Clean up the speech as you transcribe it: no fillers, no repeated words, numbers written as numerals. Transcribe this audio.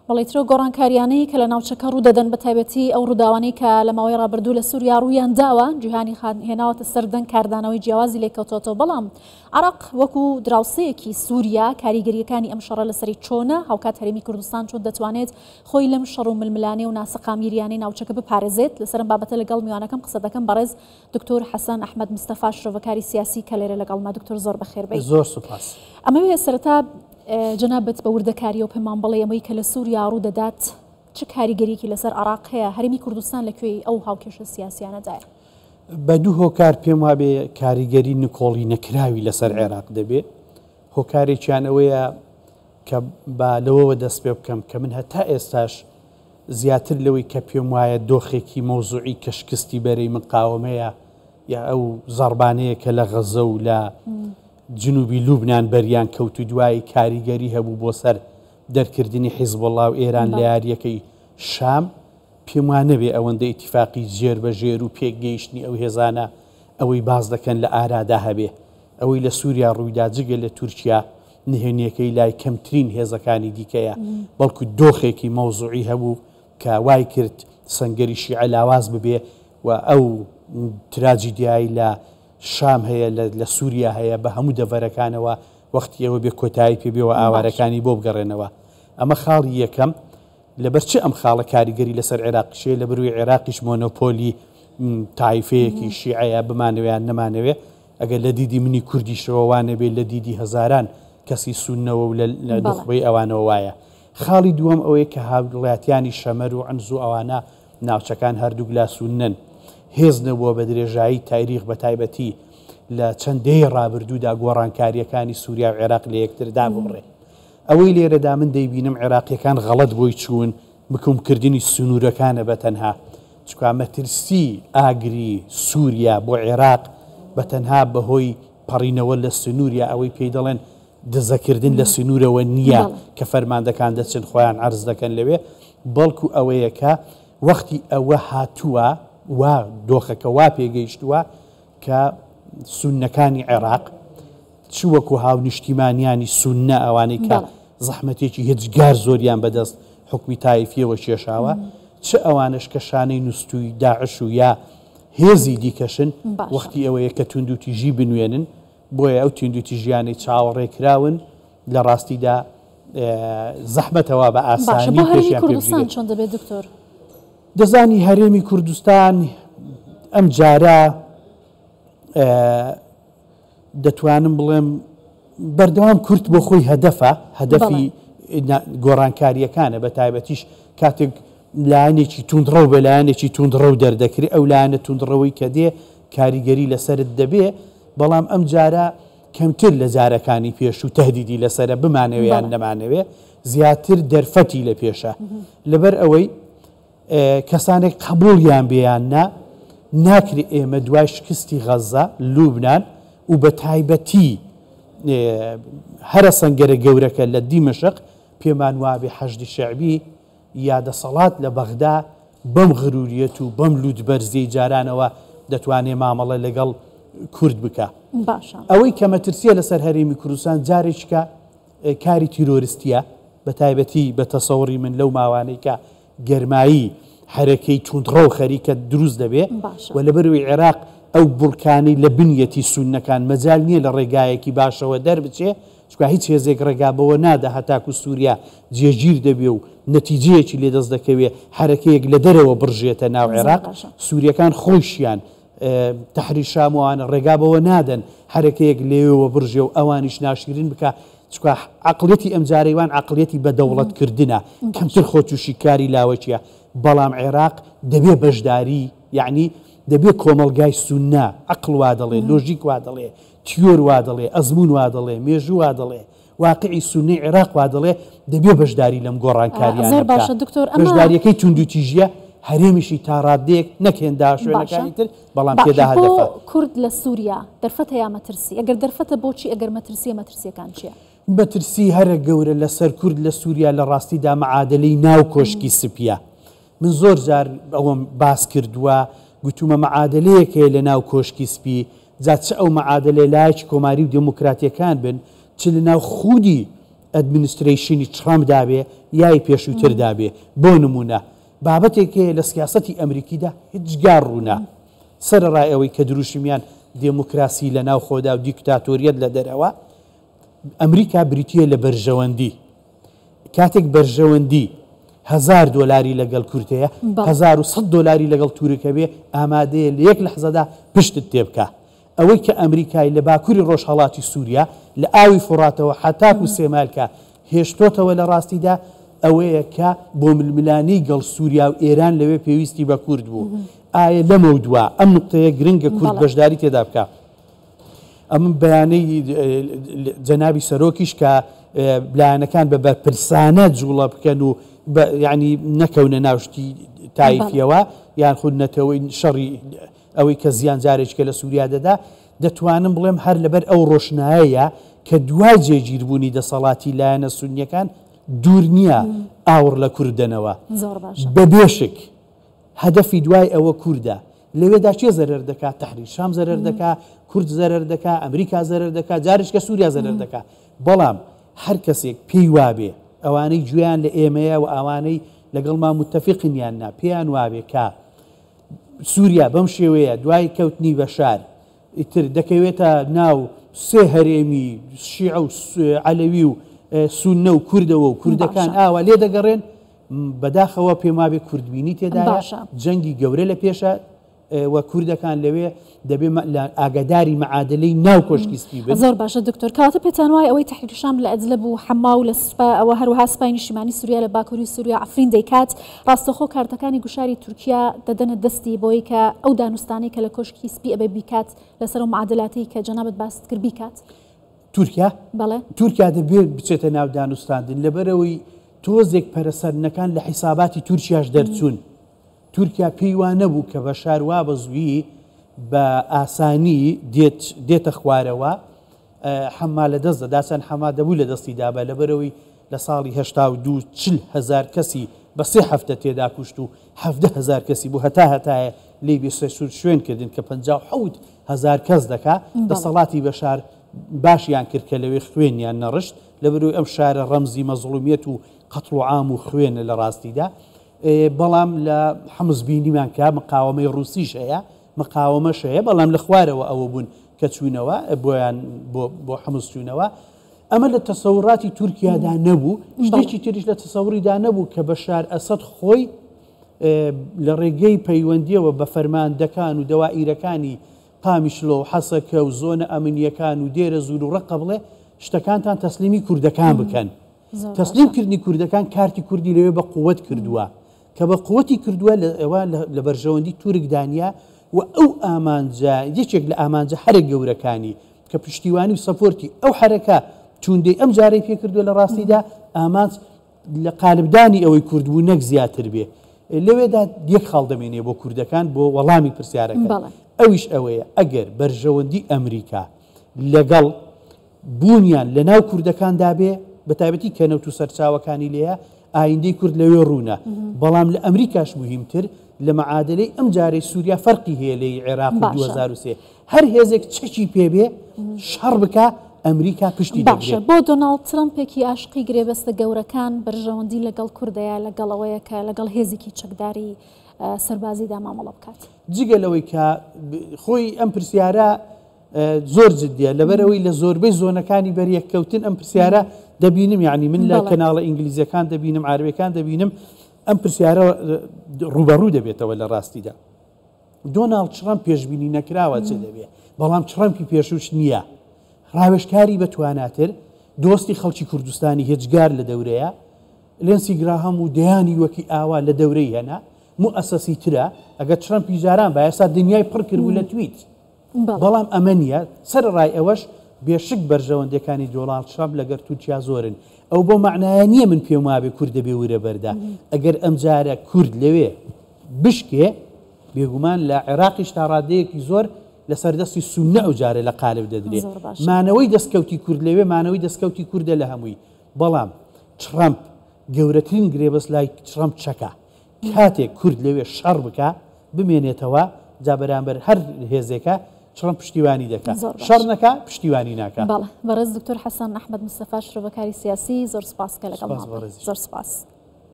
بەڵی ترەو گۆڕانکاریانەی کە لە ناوچەکە ڕوودەدەن بە تایبەتی ئەو ڕووداوانەی کە لە ماوەی ڕابردوو لە سووریا ڕوویان داوە جیهانی هێناوەتە سەر دەنگ کاردانەوەی جیاوازی لێکەوتۆتەوە بەڵام عراق وەکو دراوسەیەکی سووریا کاریگەریەکانی ئەم شەڕە لەسەری چۆنە هاوکات هەرێمی کوردستان چۆن دەتوانێت خۆی لەم شەڕ و ململانێ و ناسەقامگیریانەی ناوچەکە بپارێزێت لەسەر ئەم بابەتە لەگەڵ میوانەکەم قسە دەکەم بەڕێز دکتۆر حەسەن ئەحمەد مستەفا شرۆڤەکاری سیاسی کە لێرە لەگەڵمە دکتۆر زۆر بەخێر بێی. زۆر سوپاس. ئەمەوێ سەرەتا جەنابت بە وردەکاریەوە پێمان بڵێ ئەمەی کە لە سووریا ڕوو دەدات چ کاریگەریەکی لەسەر عێراق هەیە، هەرێمی کوردستان لە کوێی ئەو هاوکێشە سیاسیانەدایە؟ بە دوو هۆکار پێم وابێ کاریگەری نکۆڵی نەکراوی لەسەر عێراق دەبێ، هۆکارێکیان ئەوەیە کە با لەوەوە دەست پێ بکەم کە من هەتا ئێستاش زیاتر لەوەی کە پێم وایە دۆخێکی مەوزوعی کە شکستی بەرەی مقاوەمەیە یا ئەو زەڕبانەیە کە لە غەزە و لە جنوبی لوبنان بەریان کەوت و دوایی کاریگەری هەبوو بۆ سەر دەرکردنی حیزبوڵا و ئێران لە یارییەکەی شام، پێم وا نەبێ ئەوەندە ئیتیفاقی ژێر بە ژێر و پێک گەیشتنی ئەو هێزانە ئەوەی باس دەکەن لە ئارادا هەبێ. ئەوەی لە سووریا ڕوویدا جگە لە تورکیا نهێنییەکەی لای کەمترین هێزەکانی دیکەیە، بەڵکو دۆخێکی مەوزوعی هەبوو کە وای کرد سەنگەری شیعە لاواز ببێ و ئەو تراجیدیای لە شام هەیە لە سوریا هەیە بە هەموو دەڤەرەکانەوە وەختی ئەوە بێ کۆتایی پێ بێ و ئاوارەکانی بۆ بگەڕێنەوە. ئەمە خاڵی یەکەم. لەبەر چ ئەم خاڵە کاریگەری لەسەر عێراقیش هەیە؟ لەبەروی عێراقیش مۆنۆپۆلی تایفەیەکی شیعەیە بمانەوێ یان نەمانەوێ. ئەگەر لە دیدی منی کوردیشەوە وا نەبێ لە دیدی هەزاران کەسی سوننەوە و لە نوخبەی ئەوانەوە وایە. خاڵی دووەم ئەوەیە کە هاوڵاتیانی شەمەر و عنز و ئەوانە ناوچەکان هەردووک لا سوننەن. هێز نەبووە بە درێژایی تاریخ بە تایبەتی لە چەند دەیەی ڕابردوودا گۆڕانکارییەکانی سوریا و عێراق لە یەکتر داببڕێ. ئەوەی لێرەدا من دەیبینم عێراقییەکان غەڵەت بۆی چوون مکومکردنی سنوورەکانە بە تەنها. چونکە مەترسی ئاگری سوریا بۆ عێراق بە تەنها بە هۆی پەڕینەوە لە سنوور یا ئەوەی پێی دەڵێن دزەکردن لە سنوورەوە نییە کە فەرماندەکان دەچن خۆیان عەرز دەکەن لەوێ، بەڵکو ئەوەیە کە وەختی ئەوە هاتووە وا دۆخەکە وا پێگەیشتووە کە سوننەکانی عێراق چ وەکو هاونیشتیمانیانی سوننە ئەوانەی کە زەحمەتێکی هێجگار زۆریان بەدەست حوکمی تایفیەوە کێشاوە، چ ئەوانەش کە شانەی نوستووی داعش و یا هێزی دیکەشن وەختی ئەوەیە کە توندوتیژی بنوێنن. بۆیە ئەو توندوتیژیانەی چاوەڕێکراون لە ڕاستیدا زەحمەتە وا بە باشە ئاسانی بۆ هەرێمی پێشیان پێ کوردستان بگیرێت. چۆن دەبێت دکتۆر؟ دەزانی هەرێمی کوردستان ئەم جارە دەتوانم بڵێم بەردەوام کورد بۆ خۆی هەدەفە، هەدەفی گۆڕانکارییەکانە بە تایبەتیش کاتێک لایەنێکی توندڕەو بە لایەنێکی توندڕەو دەردەکرێ ئەو لایەنە توندڕەوەی کە دێ کاریگەری لەسەرت دەبێ بەڵام ئەم جارە کەمتر لە جارەکانی پێشوو تەهدیدی لەسەرە بمانەوێ یان نەمانەوێ زیاتر دەرفەتی لە پێشە لەبەر ئەوەی کەسانێک قبوڵیان بێ یان نا ناکرێ ئێمە دوای شکستی غەزە، لوبنان و بە تایبەتی هەرە سەنگەرە گەورەکە لە دیمەشق پێمان وابێ حەشدی شەعبی یا دەسەڵات لە بەغدا بەم غروریەت و بەم لوتبەرزیەی جارانەوە دەتوانێ مامەڵە لەگەڵ کورد بکا. باشە. ئەوەی کە مەترسیە لەسەر هەرێمی کوردستان جارێکیکە کاری تیرۆرستیە بە تایبەتی بە تەسەوڕی من لەو ماوانەی کە گەرمایی حەرەکەی توندڕەو خەریکە دروست دەبێ باشە. و لەبەرئەوەی عێراق ئەو بوڕکانەی لە بنیەتی سوننەکان مەجال نیە لە ڕێگایەکی باشەوە دەربچێ چونکە هیچ هێزێک ڕێگا بەوە نادا هەتاکو سوریا جێگیر دەبێ و نەتیجەیەکی لێ دەست دەکەوێ حەرەکەیەک لە دەرەوە بڕژێتە ناو زۆر عێراق باشە. سوریەکان خۆیشیان تەحریر شام و ئەوانە ڕێگا بەوە نادەن حەرەکەیەک لەوێوە بڕژێ و ئەوانیش ناشیرین بکا چونکە عەقڵیەتی ئەمجارەی وان عەقڵیەتی بە دەوڵەت کردنە کەمتر خۆ توشی کاری لاوەکیە بەڵام عێراق دەبێ بەشداری یەعنی دەبێ کۆمەڵگای سوننە عەقڵ وا دەڵێ لۆژیک وا دەڵێ تیۆر وا دەڵێ ئەزموون وا دەڵێ مێژوو وا دەڵێ واقعی سوننەی عێراق وا دەڵێ دەبێ بەشداری لەم گۆڕانکاریانە زۆر بکا. باشە دکتۆر ئەمە. بەشداریەکەی توندوتیژیە هەرێمیشی تا ڕاددەیەک نەک هێندا باشە شوێنەکانی تر بەڵام باشە تێدا بۆ هەدەفە. کورد لە سوریا دەرفەتە یا مەترسی؟ ئەگەر دەرفەتە بۆچی ئەگەر مەترسیە مەترسیەکان چیە؟ مەترسی هەرە گەورە لەسەر کورد لە سوریا لە ڕاستیدا مەعادەلەی ناو کۆشکی سپیە. من زۆر جار ئەوەم باس کردووە گوتومە مەعادەلەیەک هەیە لە ناو کۆشکی سپی جا چ ئەو مەعادەلەیە لایەکی کۆماری و دێموکراتیەکان بن چ لە ناو خودی administration ی ترەمپدا بێ یای پێشووتردا بێ. بۆ نموونە بابەتێک هەیە لە سیاسەتی ئەمریکیدا هیچگار ڕوونە، سەرەڕای ئەوەی کە دروشمیان دێموکراسی لە ناوخۆدا و دیکتاتۆریەت لە دەرەوە، ئەمریکا بریتییە لە بەرژەوەندی. کاتێک بەرژەوەندی هەزار دۆلاری لەگەڵ کورد هەیە، 1100 دۆلاری لەگەڵ تورک هەبێ، ئامادەیە لە یەک لەحزەدا پشتت تێ بکا. ئەوەی کە ئەمریکای لە باکوری ڕۆژهەڵاتی سوریا لە ئاوی فوڕاتەوە حەتاکو سێمالکا هێشتۆتەوە لە ڕاستیدا ئەوەیە کە بۆ ململانێی گەڵ سوریا و ئێران لەوێ پێویستی بە کورد بوو. ئایە لەمەودوا ئەم نوقتەیە گرنگە کورد بەشداری تێدا بکا. ئەم بەیانەی جەنابی سەرۆکیش کە لایەنەکان بە بەرپرسانە جوڵە بکەن و یعنی نەکەونە ناو شتی تایفیەوە یان خود نەتەوەی شەڕی ئەوەی کە زیان جارێکیکە لە سووریا دەدا، دەتوانم بڵێم هەر لەبەر ئەو ڕۆشنایەیە کە دوای جێگیربوونی دەسەڵاتی لایەنە سوننیەکان دوور نییە ئاوڕ لە کورد دەنەوە. بە بێ شک هەدەفی دوای ئەوە کوردە. لەوێدا کێ زەرەر دەکا؟ تەحریر شام زەرەر دەکا، کورد زەرەر دەکا، ئەمریکا زەرەر دەکا، جارێکیکە سووریا زەرەر دەکا. بەڵام هەر کەسێک پێی وابێ ئەوانەی گوێیان لە ئێمەیە و ئەوانەی لەگەڵمان موتەفیقن یان نا پێیان وابێ کە سووریا بەم شێوەیە دوای کەوتنی بەشار ئیتر دەکەوێتە ناو سێ هەرێمی شیعە و عەلەوی و سوننە و کوردەوە و کوردەکان ئاوا لێ دەگەڕێن، بەداخەوە پێم وابێ کوردبینی تێدایە، جەنگی گەورە لە پێشە و کوردەکان لەوێ دەبێ ئاگاداری مەعادلەی ناو کۆشکی سپی بن. زۆر باشە دکتۆر، کەواتە پێتان وایە ئەوەی تەحریر شام لە ئەدلب و حەما و لە سوپا ئەوە هەروەها سوپای نیشتیمانی سوریا لە باکوری سوریا عەفرین دەیکات ڕاستەوخۆ کارتەکانی گوشاری تورکیا دەدەنە دەستی بۆی کە ئەو دانوستانەی کە لە کۆشکی سپی ئەبێ بیکات لەسەر ئەو معادلاتەی کە جەنابت باست کرد بیکات؟ تورکیا؟ بەڵێ. تورکیا دەبێ بچێتە ناو دانوستاندن لەبەرئەوەی تۆزێک پەرەسەندنەکان لە حیساباتی تورکیاش دەرچوون. تورکیا پێی وا نەبوو کە بەشار وا بە زوویی بە ئاسانی دێت دێتە خوارەوە حەما لە دەست دەدا چەند حەما دەبوو لە دەستی دابا لەبەرەوەی لە ساڵی 82 40 هەزار کەسی بە سێ هەفتە تێدا کوشت و 17 هەزار کەسی بۆ هەتا هەتایە لێی بێ سێسور شوێن کردن کە 57 هەزار کەس دەکا دەسەڵاتی بەشار باشیان کرد کە لەوێ خوێنیان نەڕشت لەبەرەوەی ئەم شارە ڕەمزی مەزڵومیەت و قەتڵ و عام و خوێنە لە ڕاستیدا بەڵام لە حمس بینیمان کە مقاوەمەی ڕووسیش هەیە، مقاوەمەش هەیە، بەڵام لە خوارەوە ئەوە بوون کە چوونەوە بۆیان بۆ حمس چوونەوە. ئەمە لە تەسەوراتی تورکیادا نەبوو، شتێکی تریش لە تەسەوریدا نەبوو کە بەشار ئەسەد خۆی لە ڕێگەی پەیوەندیەوە بە فەرماندەکان و دەوائیرەکانی قامیشلۆ و حەسەکە و زۆنە ئەمنیەکان و دێرە زور و ڕەقە بڵێ شتەکانتان تەسلیمی کوردەکان بکەن. تەسلیم کردنی کوردەکان کارتی کوردی لەوێ بە قوت کردووە کە بە قوتی کردووە ئەوە لە بەرژەوەندی تورکدا نییە و ئەو ئامانجە یەکێک لە ئامانجە هەرە گەورەکانی کە پشتیوانی و support ی ئەو حەرەکە توندەی ئەم جارەی پێکردووە لە ڕاستیدا ئامانج لە قالبدانی ئەوەی کورد بوو نەک زیاتر بێ لەوێدا یەک خاڵ دەمێنێ بۆ کوردەکان بۆ وەڵامی پرسیارەکە ئەویش ئەوەیە ئەگەر بەرژەوەندی ئەمریکا لەگەڵ بوونیان لە ناو کوردەکاندا بێ، بە تایبەتی کە نەوت و سەرچاوەکانی لێیە، ئایندەی کورد لەوێ ڕوونە. بەڵام لە ئەمریکاش موهیمتر، لە مەعادەلەی ئەم جارەی سووریا فەرقی هەیە لە ی عێراق و 2003. هەر هێزێک چەکی پێ بێ، شەڕ بکا، ئەمریکا پشتی دەگرێ. باشە بۆ دۆناڵد ترەمپێکی ئاشقی گرێبەستە گەورەکان، بەرژەوەندی لەگەڵ کوردەیە لەگەڵ ئەوەیە کە لەگەڵ هێزێکی چەکداری سەربازیدا مامەڵە بکات؟ جگە لەوەی کە خۆی ئەم پرسیارە زۆر جدیە لەبەرئەوەی لە زۆربەی زۆنەکانی بەریەککەوتن ئەم پرسیارە دەبینم یعنی من لە کەناڵە ئینگلیزیەکان دەبینم عربەکان دەبینم ئەم پرسیارە ڕوبەڕوو دەبێتەوە لە ڕاستیدا دۆناڵد ترەمپ پێشبینی نەکراوە چ دەبێ بەڵام ترەمپی پێشوش نییە ڕاوێژکاری بەتواناتر دۆستی خەڵکی کوردستانی هێجگار لە دەورەیە لێنسی گراهام و دەیانی وەکی ئاوا لە دەورەی هەنا موئەسەسی ترە ئەگەر ترەمپی جاران با ئێستا دنیای پڕ کردبوو لە تویت بەڵام ئەمە نییە، سەرەڕای ئەوەش بێشک بەرژەوەندیەکانی دۆناڵد ترەمپ لەگەر تورکیا زۆرن، ئەو بەو مەعنایە نییە من پێم وابێ کورد دەبێ ورە بەردا، ئەگەر ئەمجارە کورد لەوێ بشکێ بێگومان لە عێراقیش تا ڕادەیەکی زۆر لەسەر دەستی سوننە ئەو جارە لە قالب دەدرێ، مانەوەی دەستکەوتی کورد لەوێ مانەوەی دەستکەوتی کوردە لە هەمووی، بەڵام ترەمپ گەورەترین گرێبەست لای ترەمپ چەکە، کاتێک کورد لەوێ شەڕ بکا بمێنێتەوە جا بەرامبەر هەر هێزێکە. ترەمپ پشتیوانی دەکا. شەڕ نەکا پشتیوانی ناکا. بەڵێ بەڕێز دکتۆر حەسەن ئەحمەد مستەفا شرۆڤەکاری سیاسی زۆر سپاس کە لەگەڵمان بووی. زۆر سپاس.